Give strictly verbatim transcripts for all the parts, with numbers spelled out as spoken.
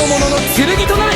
者の剣となれ。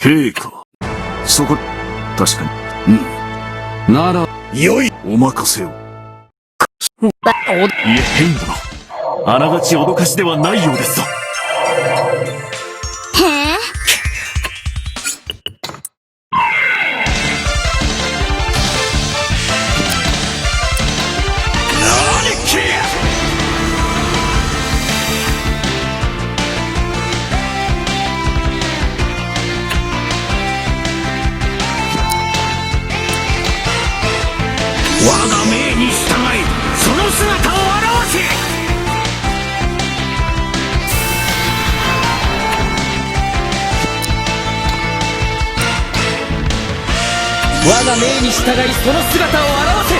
兵か。そこ、確かに。うん。なら、よい。お任せを。いえ、兵員殿。あながち脅かしではないようですぞ。我が命に従い、その姿を現せ。我が命に従い、その姿を現せ。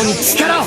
力を。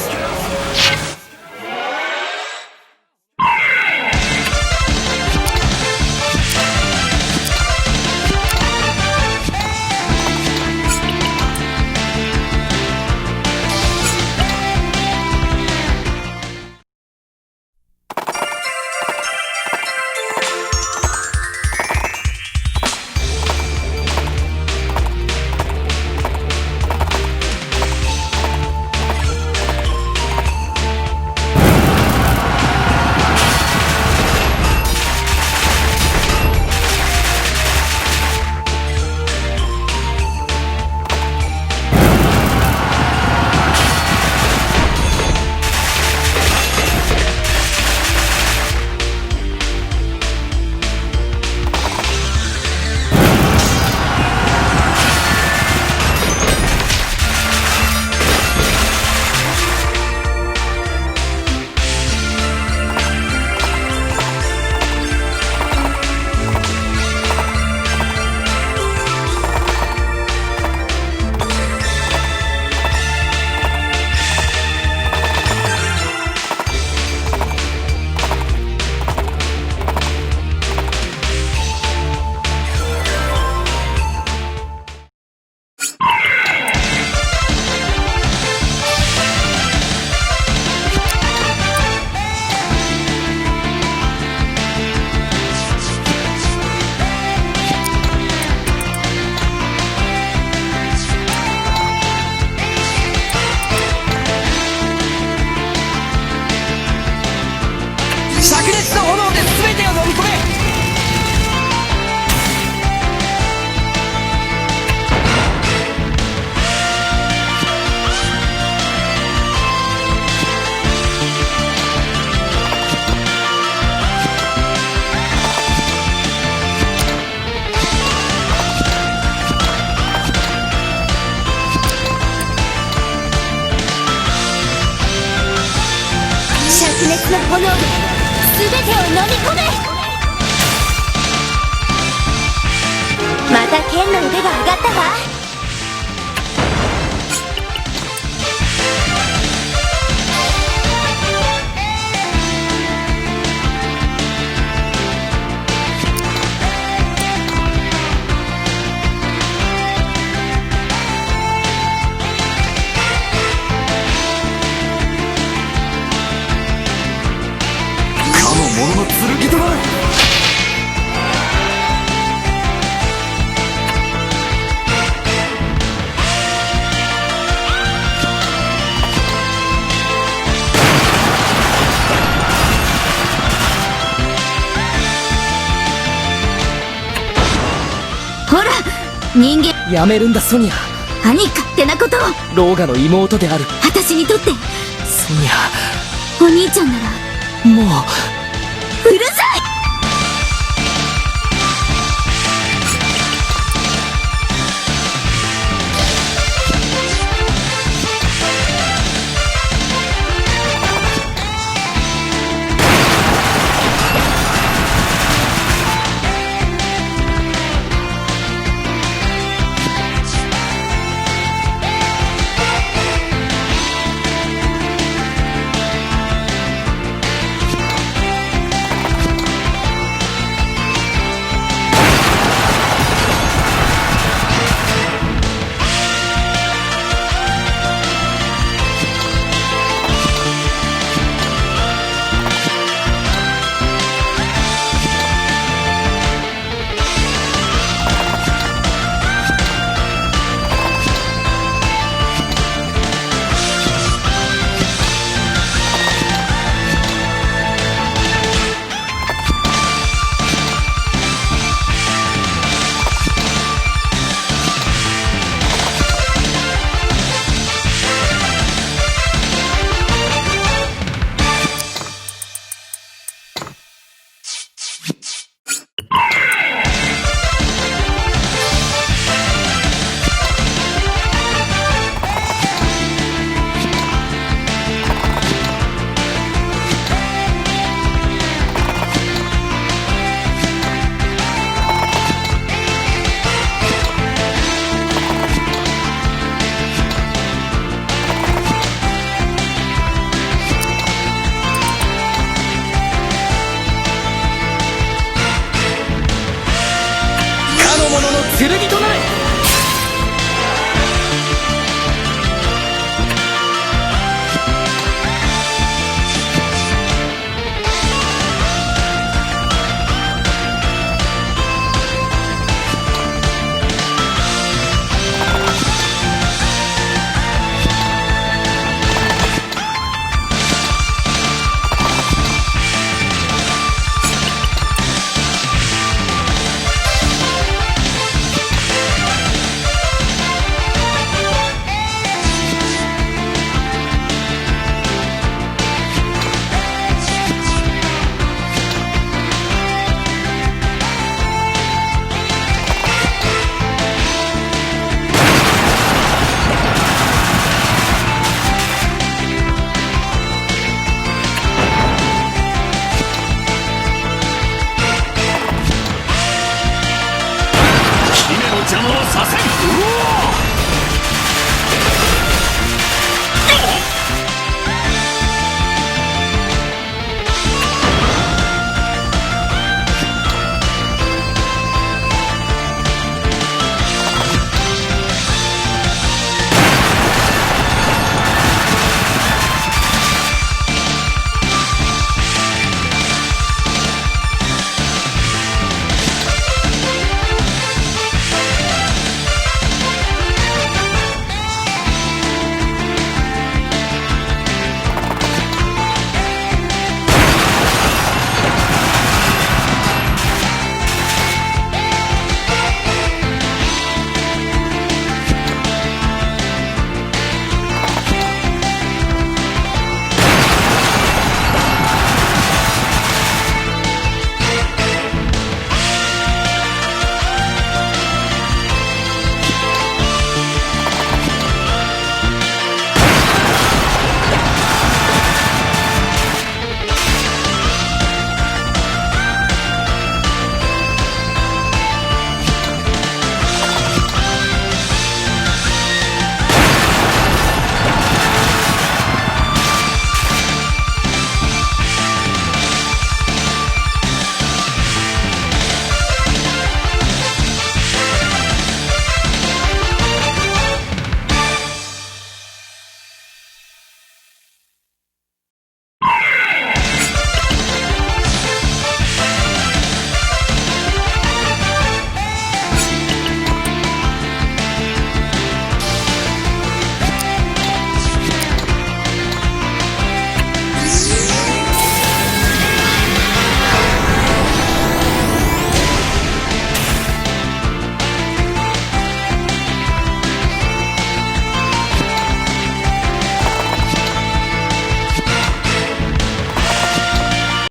灼熱の炎で全てを飲み込め。 灼熱の炎で全てを飲み込め。 またケンの腕が上がったわ。 かの者の剣となる。 ほら、人間。やめるんだ、ソニア。何勝手なことを。ローガの妹である。私にとって。ソニア。お兄ちゃんなら。もう。うるさい！ こクレディットない。